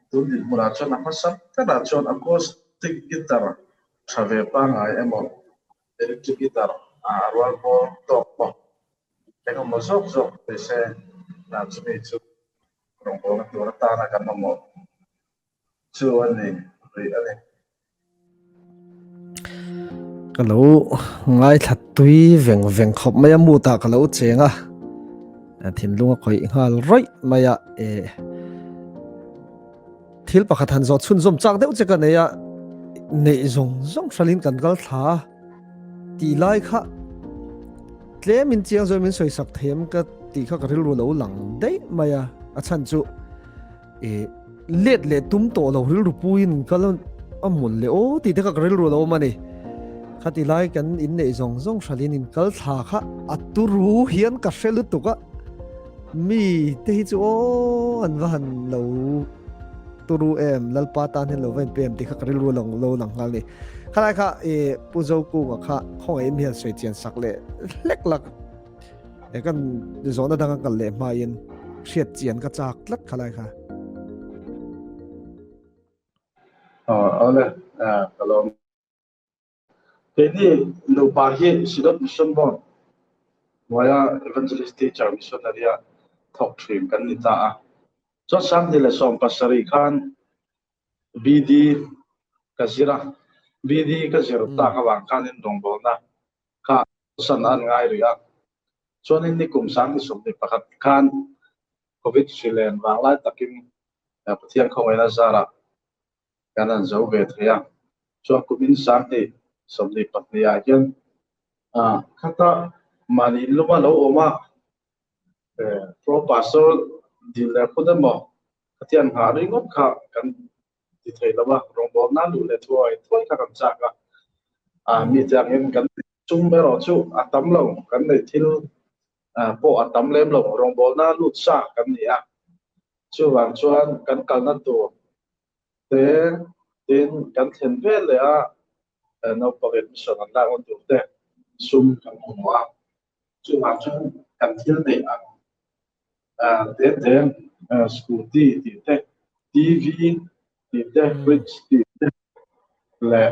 tun dinhmunah chuan a hmasa berah chuan acoustic guitar tha ve pangngai emaw electric guitar a rual bawr tawk pawh engemaw zawk zawk ni se chumi chu Rawngbawlna tur atana kan mamawh chu a ni rih a ni. Ka lo ngaithla tui veng veng khawp mai a mood ah ka lo cheng a thinlung a khawih nghal rawih mai a e thil pakhat han zawh chhunzawm chak deuh che ka nei a neih zawng zawng hralin kan kal thla a tih lai kha tlem in chiang zawin min sawi sak thei em ka tih kha ka rilru lo lang daih mai a a chhan chu e let leh tum tawh lo rilru puiin kal a mun leh aw tih te kha ka rilru lo awm a ni khati lai kan inneih zawng zawng hralin in kal thla kha a turu hian ka hre lutuk a mi te hi chu aw an va han lo turu em lalpa tan hian lo va in pe em tih kha ka rilru lo lo lang nghal ni khalai kha e pu zokunga kha khawngaih em hian sawi chian sak leh hlek lak E kan zawhna dang a kal leh hmain hriat chian ka chak tlat khalai kha. Awle, ka lawm. Keini nupa hi Synod Mission Board hnuaia Evangelist Teacher Missionary a thawk thin kan ni ta a. Chuan 2017 khan BD ka zir a, BD ka zir tak avang khanin rawngbawlna kha san an ngai rih a, chuanin nikum 2021 khan Covid hri len vang lai takin Pathian khawngaihna zarah kan han zo ve thei a, chuan kumin 2022 ah hian khata mahni inluma lo awm a, Pro Pastor dil leh phut emaw Pathian nghah ringawt kha kan ti thei lo a, rawngbawlna luh leh thuai thuai kha kan chak a, a mi te angin kan sum erawh chu a tam lo, kan neih thil pawh a tam lem lo, rawngbawlna lut sa kan ni a, chuvang chuan kan kalna tur te tin kan thlen vel leh a, naupang admission an lakna tur te sum kan hmu a, chuvang chuan kan thil neih ang te te scooty tih te TV tih te fridge tih te leh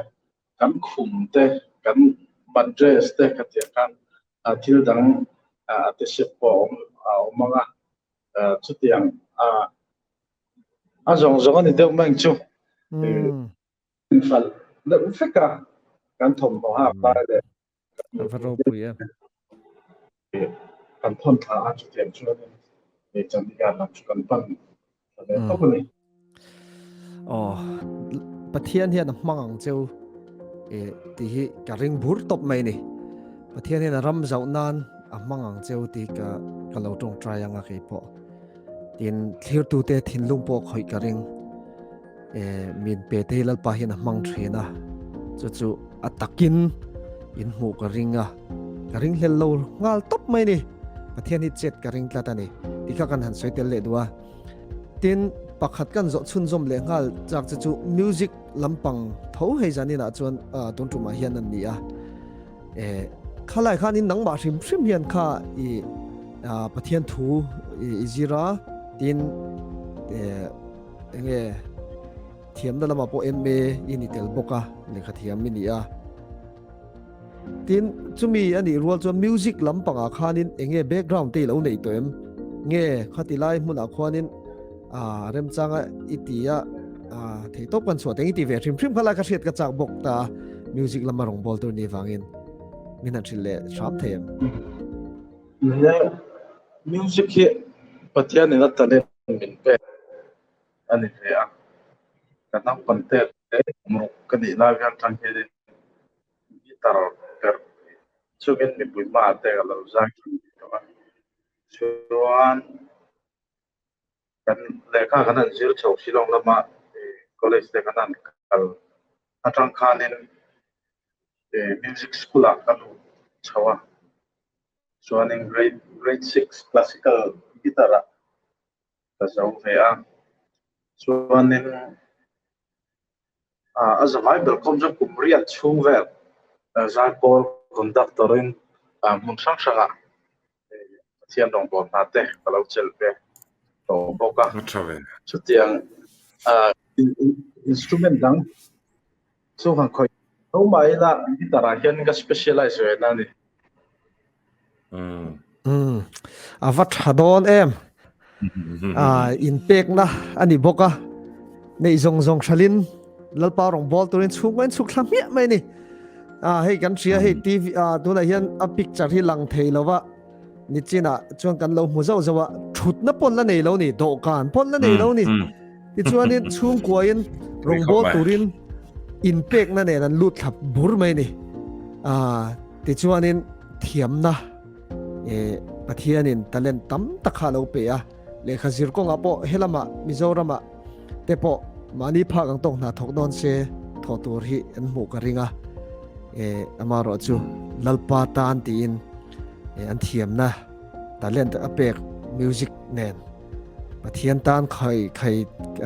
kan khum te kan mattress te ka tih ang khan thil dang a te sep pawh a awm a awm ang a chutiang a a zawng zawng a ni deuh mai ang chu. Inhralh deuh vek a kan thawmhnaw hak lai leh A va ropui em. Kan thawn thla a chutiang chuanin Chandigarh lam chu kan pan thla ve tawp a ni. Aw, Pathian hian a hmang ang cheu e tih hi ka ring bur tawp mai ni. Pathian hian a ram zauh nan a hmang ang cheu tih ka ka lo tawngtai anga kei pawh. Tin, thlirtute thinlung pawh khawih ka ring. E min pe te hi Lalpa hian a hmang thin a, chu chu a takin in hmuh ka ring a, ka ring hlel lo nghal tawp mai ni. Pathian hi chet ka ring tlat a ni. Ti kha kan han sawi tel leh duh a. Tin, pakhat kan zawh chhunzawm leh nghal chak che chu music lampang tho hei zaninah chuan tun tumah hian an ni a. E khalai khanin nangmah hrim hrim hian kha i Pathian thu i zir a, tin e Enge thiamna lamah pawh MA i ni tel bawk a, lehkha thiam i ni a. Tin, chumi a nih rual chuan music lampangah khanin enge background te i lo neih tawh em? Nge khati lai hmunah khuanin ah remchanga i ti a, ah theitawp kan chhuah teng i ti ve hrim hrim kha lai kha hriat ka chak bawk ta a, music lama rawngbâwl tur ni vangin min han hrilh leh hram thei em? Nge music hi Pathianin a talent min pek a ni ve a, ka naupang te ruk ka nih lai vel tang hianin guitar perh chungin mipui hmaah te ka lo zai thin tawh a, chuan kan lehkha kan han zir chho Shillong lama college te kan han kal atang khanin music school ah ka lut chho a, chuanin grade grade 6 classical guitar ah ka zo ve a, chuanin a zavai ber khawm chuan kum riat chhung vel zaipawl conductor in hmun hrang hrang ah Pathian rawngbâwl hna te ka lo chelh ve tawh bawk a. Chutiang instrument dang chu han khawih tho mah ila guitar ah hian ka specialize ve na a ni. A va tha dawn em. Inpekna a ni bawk a, neih zawng zawng hralin Lalpa rawngbâwl turin chhungkaw in chhuk thla hmiah mai a ni. A hei kan hria hei TV a tunah hian a picture hi lang thei lova nichinah chuan kan lo hmu zauh zauh a thutna pawn la nei lo ni dawhkan pawn la nei lo ni tichuanin chhungkuain rawngbawl turin inpekna nen an lut thlap bur mai ni a tichuanin thiamna e Pathianin talent tam tak kha lo pe a lehkha zir kawngah pawh helama Mizoramah te pawh mahni phak ang tawk hna thawk dawn se thawh tur hi an hmuh ka ring a e amarawh chu Lalpa tan tiin e an thiamna talent a pek music nen Pathian tan khai khai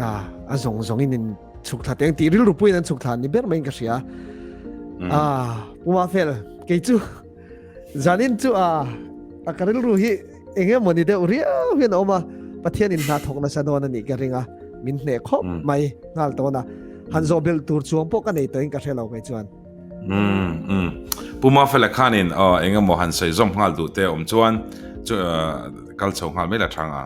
a a zawng zawngin in chhuk thla teng tih rilru puiin an chhuk thla ni ber maiin ka hria a Puma fel kei chu Zanin chu a a ka rilru hi enge mawni deuh riau hian a awm a, Pathian in hna thawk nasa dawn a nih ka ring a, min hneh khawp mai nghal tawn a, han zawh belh tur chuang pawh ka nei tawhin ka hre lo kei chuan. Umm umm Pu Mafela khanin aw enge maw han sawi zawm nghal duh te awm chuan chu kal chho nghal mai la thang a.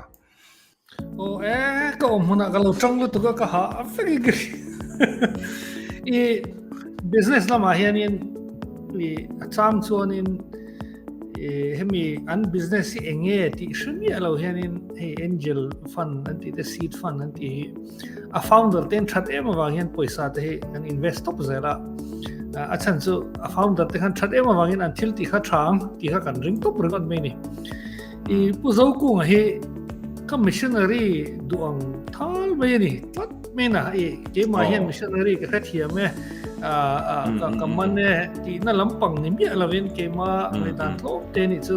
Aw e ka awm hmunah ka lo tang lutuk a ka ha a vek in ka hria. I business lamah hianin i a chang chuanin i hemi an business hi enge tih hre miah lo hianin hei angel fund an tih te seed fund an tih hi a founder ten that em awang hian pawisa te hi kan invest top zel a a chhan chu a founder te khan that em awangin an thil tih kha thang tih kha kan ring top ringawt mai ni. I Pu Zokunga hi ka missionary duh ang thal mai a ni tlat mai na i keimah hian missionary ka hrethiam e ka ka man e tihna lampang ni miah lovin keimah ngaihdan tlawm te nih chu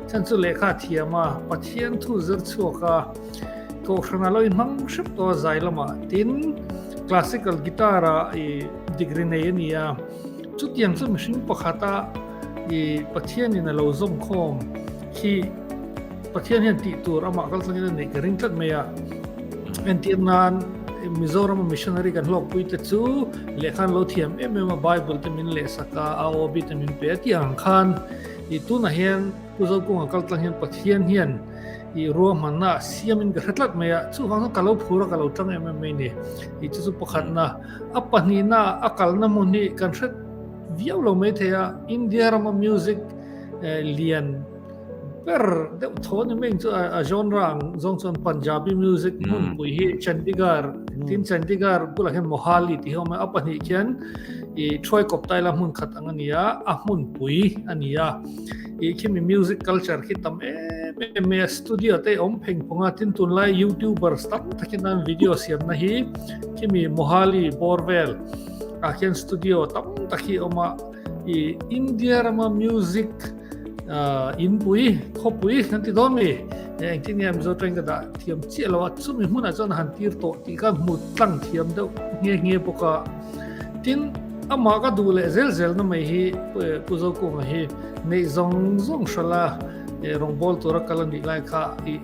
chhan chu lehkha thiam a Pathian thu zir chhuak a kohhran a lo inhmang hrep tawh a zai lamah tin classical guitar a i degree nei a ni a chutiang chu mihring pakhata I Pathianin a lo zawm khawm khi Pathian hian tih tur amah kal tlangin a neih ka ring tlat mai a. Entir nan Mizoram a missionary kan hlawkpui te chu lehkha an lo thiam em em a Bible te min lehsak a, AOB te min pe a tih ang khan i tunah hian Pu Zokunga kal tlang hian Pathian hian i ruahmanna siamin ka hre tlat mai a, chuvang chuan ka lo phur a ka lo tang em em mai ni. I chu chu pakhatna a pahnihna a kalna hmun hi kan hre Viau lo mai thei a, India rama music lian ber deuh thaw ni mai chu a genre ang zawng chuan Punjabi music hmunpui hi Chandigarh tin Chandigarh bulah hian Mohali tih hi a awm a, a pahnih khian ih thuai kawp taila hmun khat ang a ni a, a hmunpui a ni a, ih khimi music culture khi tam em em mai a, studio te awm pheng phawng a, tin tunlai youtubers tam takin an video siamna hi khimi Mohali bawr vel. Ah khian studio tam tak hi a awm a, i India rama music inpui khawpui kan ti dawn mi engtin nge Mizo tawng ka dah thiam chiah lo a, chumi hmunah chuan a han tir tawh tih kha hmu tlang thiam deuh nghe nghe bawk a, tin amah ka duh leh zel zel na mai hi Pu Zokunga hi neih zawng zawng hrala rawngbawl tura kal a nih lai kha i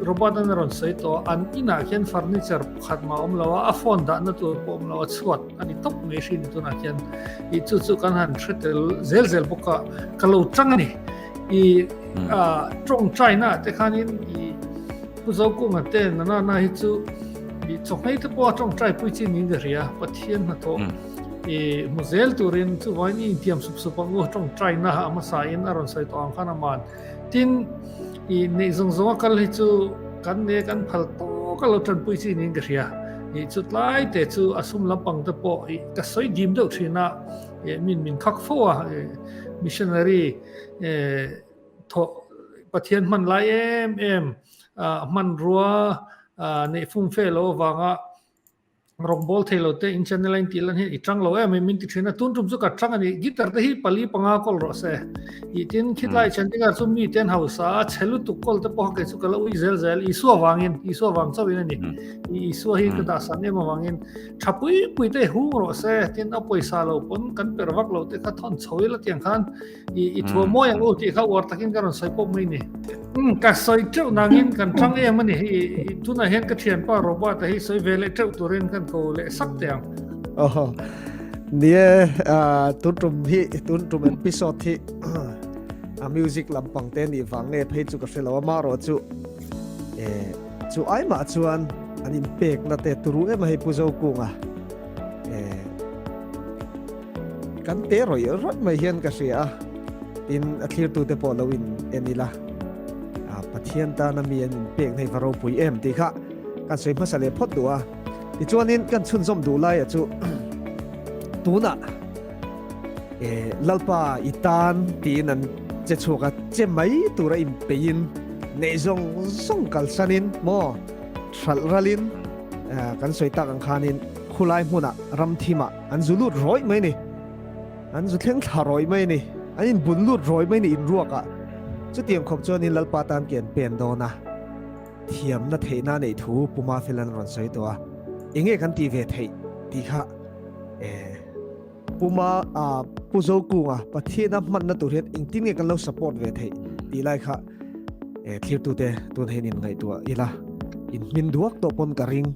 Robert an a rawn sawi tawh a, an inah khian furniture Khat mah awm lo a, a phone dahna tur pawh awm lo a, chhuat a ni tawp mai hrin tunah khian i chu chu kan han hre tel zel zel bawk a, ka lo chang a ni. I tawngtai na te khanin i Pu Zokunga te nana na hi chu i chawhmei te pawh a tawngtai pui chi niin ka hria, Pathian hnathawh i hmu zel turin chuvain i intiam sup sup ang u, tawngtai na a hmasa in a rawn sawi tawh ang khan a man. Tin, i neih zawng zawng a kal hi chu kan ne kan phal tawk a lo tanpui chi niin ka hria. I chu tlai te chu a sum lampang te pawh i ka sawi dim deuh thin a, i min min khak fo a, i missionary e thawh Pathian hman lai em em a hmanrua neih fumfe lo avanga Rawngbawl thei lo te in channel a in tih lan hian i tang lo em em min ti thin a, tun tum chu ka tang a ni, guitar te hi pali panga kawl rawh se tih tin khitlai Chandigarh chu mi ten hausa a chhe lutuk kawl te pawh kei chu ka la ui zel zel Isua vangin Isua vang chauhin a ni Isua hi ka dah san em avangin tha pui pui te hung rawh se tin a pawisa lo pawn kan per vak lo te kha thawn chho ila tiang khan I i thua mawi ang u tih kha uar takin ka rawn sawi pawp mai ni. Ka sawi teuh nangin kan tang em a ni. I tunah hian ka thianpa Robert-a hi sawi ve leh teuh turin kan ko leh sak teh ang. Aw nie tun tum hi tun tum episode hi a music lampang te nih vang nge phei chu ka hre lo a marawh chu e chu ai mah chuan an inpekna te turu em a hei Pu Zokunga e. Kan te rawih rawih mai hian ka hria a, tin a thlirtute pawh lo in en ila, Pathian tana mi an inpek na hi va ropui em tih kha kan sawi hmasa leh phawt duh a. Tichuanin kan chhunzawm duh laia chu tunah Lalpa i tan tiin an che chhuak a, che mai tura inpeiin neih zawng zawng kalsanin maw hralh ralin kan sawi tak ang khanin khulai hmunah ramthimah An zu lut rawih mai ni. An zu thleng thla rawih mai ni. An inbun lut rawih mai ni inruakah. Chutiang khawp chuanin Lalpa tan ke an pen dawn a. Thiamna theihna neih thu Pu Mafilan a rawn sawi tawh a. Enge kan tih ve theih tih kha eh Pu Ma ah Pu Zokunga Pathiana hmanna tur hian engtin nge kan lo support ve theih tih lai kha eh thlirtute tun hian inngaihtuah ila inhmin duak tawh pawn ka ring.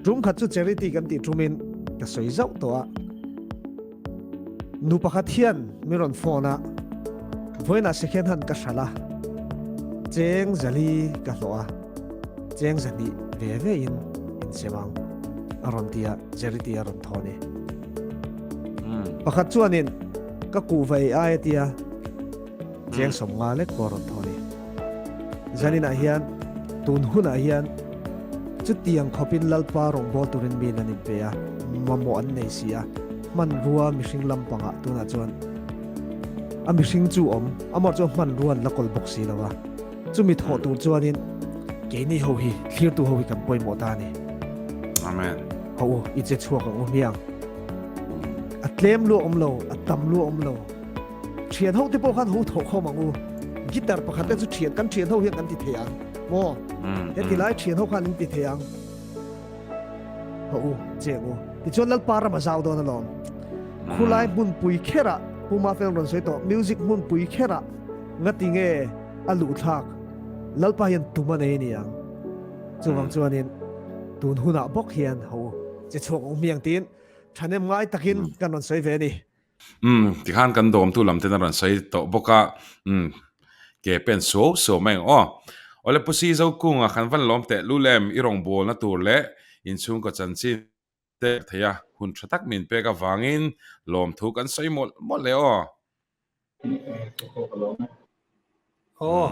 Tum khat chu charity kan tih tumin ka sawi zauh tawh a, nu pakhat hian min rawn phone a, vawiinah second hand ka hralh a, cheng zali ka hlawh a, cheng zahnih ve ve in insem ang a rawn ti a, charity a rawn thaw a ni. Pakhat chuanin ka kuhva ei ai a tia, cheng 50 lek pawh a rawn thaw a ni. Zaninah hian tun hunah hian chutiang khawpin Lalpa rawngbâwl turin miin an inpe a, mamawh an nei si a, hmanrua mihring lampangah tunah chuan a mihring chu awm, amah chuan hmanrua an la kawl bawk si lo a, chumi thawh tur chuanin keini ho hi thlirtu ho hi kan pawimawh ta a ni. Amen. Ho u, i che chhuak ang u hmiang. A tlem luah awm lo, a tam luah awm lo. Thian ho te pawh khan ho thawh khawm ang u. Guitar pakhat te chu thian kan thian ho hian kan ti thei ang. Maw? He ti lai thian ho khan in ti thei ang. Ho u, cheng u. Tichuan Lalpa ram a zau dawn alawm. Khulai hmunpui kherah Pu Mafel rawn sawi tawh music hmunpui kherah ngati nge a luh thlak Lalpa hian tum a nei a ni ang. Chuvang chuanin tun hunah bawk hian ho u, che chhuak ang hmiang tiin thahnem ngai takin kan rawn sawi ve a ni. Umm, tikhan kan dawmtu lam ten a rawn sawi tawh bawk a, umm, ke pen suau suau mai ang aw. Awle Pu Si Zokunga khan van lawm teh lul em, i rawngbawlna tur leh inchhungkaw chanchin te thei a, hun tha tak min pek avangin lawmthu kan sawi mawlh mawlh e aw. Aw,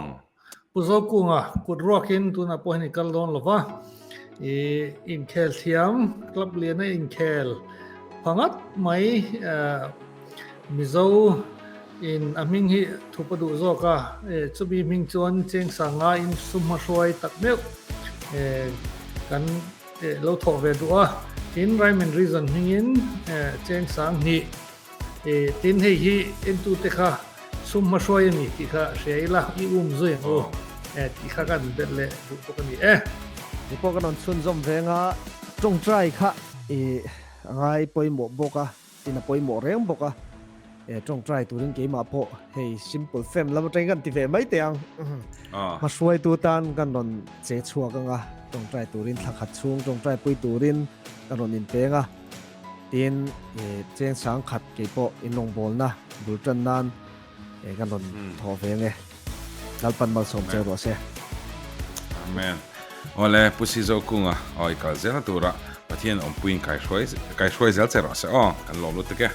Pu Zokunga kut ruakin tunah pawh hian i kal dawn lo va, i inkhel thiam, club liana inkhel phangat mai Mizo in a hming hi thup a duh zawk a, chumi hming chuan cheng sanga in sum hmahruai tak meuh kan lo thawh ve duh a, tin Rhyme and Reason hmingin cheng sang hnih. E, tin hei hi entute kha sum hmahruai a ni tih kha hria ila, i um zui ang u e tih kha kan belh leh duh bawk a ni e. Ni pawh kan rawn chhunzawm veng a, tawngtai kha i a ngai pawimawh bawk a, tin a pawimawh reng bawk a, e tawngtai turin keimah pawh hei simple fam lam atangin kan ti ve mai teh ang. Hmahruaitu tan kan rawn che chhuak ang a, tawngtai turin thla khat chhung tawngtai pui turin kan rawn inpeng a. Tin, cheng sang khat kei pawh in rawngbawlna bul tan nan kan rawn thawh ve nge. Lalpan malsawm che rawh se. Amen. Awle Pu Sizo Kunga aw i kal zelna tura Pathian awmpuiin kai hruai kai hruai zel che rawh se aw kan lawm lutuk e.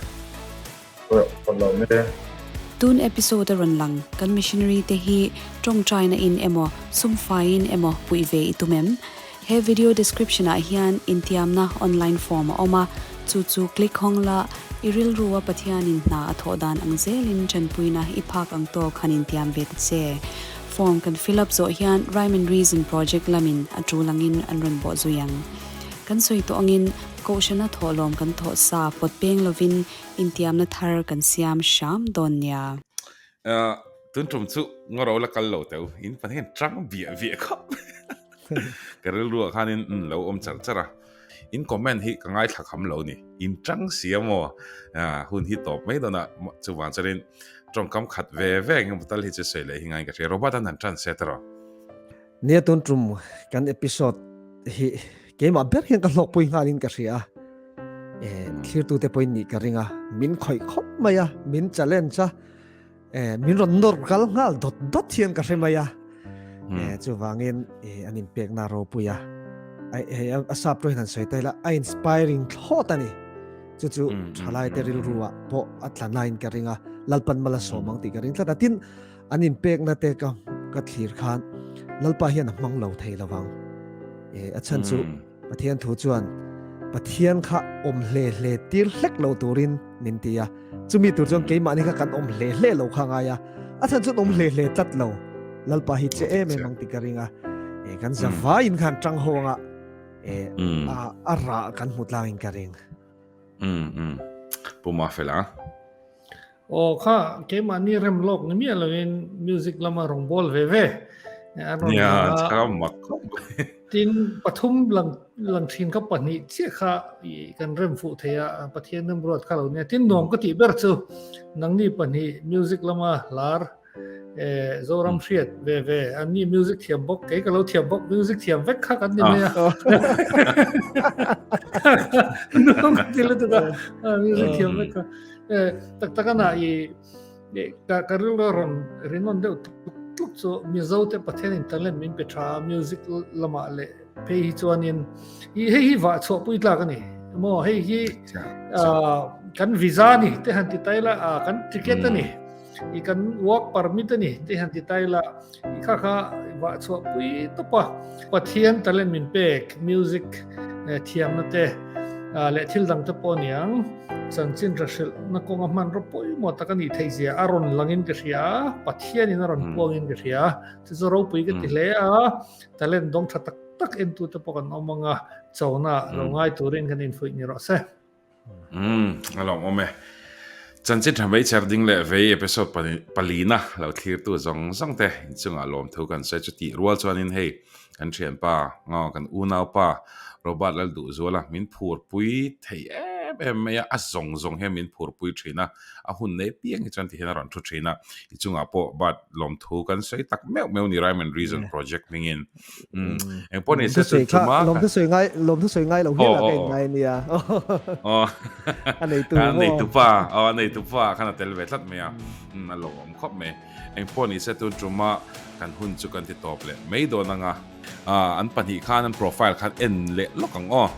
Tun episode a rawn lang kan missionary te hi tawngtaina in emaw sumfaiin emaw puih ve i tum em? He video description ah hian intiamna online form a awm a, chu chu click hawng la, i rilru a Pathianin hna a thawh dan ang zelin tanpuina i phak ang tawk han intiam ve ta che. Form kan fill up zawh hian Rhyme and Reason project lamin a tul angin an rawn bawh zui ang. Kan sawi tawh angin Kohhrana thawhlawm kan thawh sa pawt peng lovin intiamna thar kan siam hram dawn nia. Tun tum chu ngawro la kal lo teu, in pahnih hian tang biah biah khawp. Ka rilruah khanin lo awm char char a, in comment hi ka ngaithla kham lo ni, in tang si a maw, hun hi tawp mai dawn a, chuvang chuanin tawngkam khat ve ve eng emaw tal hi chu sawi leh hi ngaiin ka hria, Robert an han tan se tawh. Nia tun tum kan episode hi keimah ber hian ka hlawkpui nghalin ka hria a, thlirtute pawhin nih ka ring a, min khawih khawp mai a, min challenge a, Eh, min rawn nawr kal nghal dawt dawt hian ka hre mai a. Eh, chuvangin eh, an inpekna ropui a. Ai, hei, a sap tawhin han sawi ta ila, a inspiring thlawt a ni. Chu chu thalai te rilru ah pawh a tla nain ka ring a, Lalpan mal a sawm ang tih ka ring tlat a. Tin, an inpekna te ka ka thlir khan Lalpa hian a hmang lo thei lovang. E, a chhan chu Pathian thu chuan Pathian kha awm hle hle tir hlek lo turin min ti a. Chumi tur chuan keimahni kha kan awm hle hle lo kha ngai a. A chhan chuan awm hle hle tlat lo. Lalpa hi che em em ang tih ka ring a. E, kan zavaiin khan tang ho anga e, a, a rah kan hmu tlangin ka ring. Um, um. Pu Mafela. Aw kha keimahni rem lawk ni miah loin music lama rawngbâwl ve ve a rawn lang a. Nia, mak khawp mai. Tin, pathum lang lang thin kha pahnih chiah kha kan rem fuh thei a, Pathian remruat kha lo nia. Tin, nuam ka tih ber chu nangni pahnih music lama lar Zoram hriat ve ve an ni music thiam bawk kei ka lo thiam bawk music thiam vek kha kan ni mai a nuam ka ti lutuk a music thiam vek kha tak tak ana i ka ka rilru rawn rinawm deuh tuk tuk chu Mizo te Pathian in talent min pe tha music lamah leh phei hi chuanin i hei hi vah chhuah pui tlak ani maw hei hi kan visa ni te han ti tai la kan ticket ani I kan work permit a ni tih han ti ta ila, i kha kha vah chhuah pui tawp a. Pathian talent min pek, music thiamna te leh thil dang te pawh aniang, chanchin ra hrilhna kawnga hmanraw pawimawh tak a nih theih zia a rawn langin ka hria a, Pathianin a rawn puangin ka hria. Chu chu ropui ka ti hle a, talent dawng tha tak tak entute pawh kan awm ang a, chona lo ngai turin kan infuih ni rawh se. Umm, a lawmawm e. Chanchin tha mai chher ding leh vei episode palina lo thlirtu zawng zawng te inchungah lawmthu kan sawi chu tih rual chuanin hei kan thianpa ngaw kan unaupa Robert Lalduhzuala min phurpui thei em em mai a, a zawng zawng hian min phurpui thin a, a hun nei piang hi chuan tihian a rawn thu thin a, i chungah pawh but lawmthu kan sawi tak meuh meuh ni Rhyme and Reason project hmingin. Um, eng pawh ni se chu chuma lawmthu sawi ngai lawmthu sawi ngai lo hian ka in ngai nia. Oh. A nei tu a nei tu pa oh a nei tu pa khan a tel ve tlat mai a. Um, a lawm khawp mai. Eng pawh ni se tun chuma kan hun chu kan ti tawp leh mai dawn anga. An pahnih khan an profile khan en leh lawk ang aw.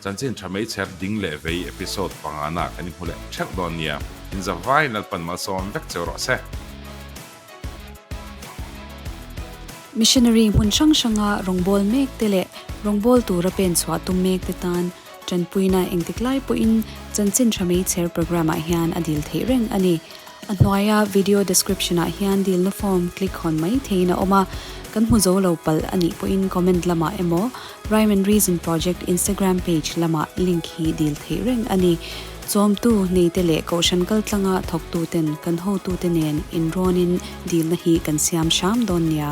Chanchin tha mai chher ding leh vei episode pangana kan inhmu leh theuh dawn nia. Inzavai Lalpan malsawm vek cheu rawh se. Missionary hmun hrang hranga rawngbâwl mêkte leh rawngbâwl tûra pên chhuah tum mêkte tân ṭanpuina engtik lai pawhin Chanchin Ṭha Meichher programme-ah hian a dîl theih reng a ni. A hnuaia video description-ah hian dîlna form click hawn mai theiin a awm a, kan hmu zo lo palh a nih pawhin comment lamah emaw Rhyme and Reason Project Instagram page lamah link hi dîl theih reng a ni. Chawmtu neite leh kohhran kaltlanga thawktuten kan hotute nen inrawnin dilna hi kan siam hram dawn nia.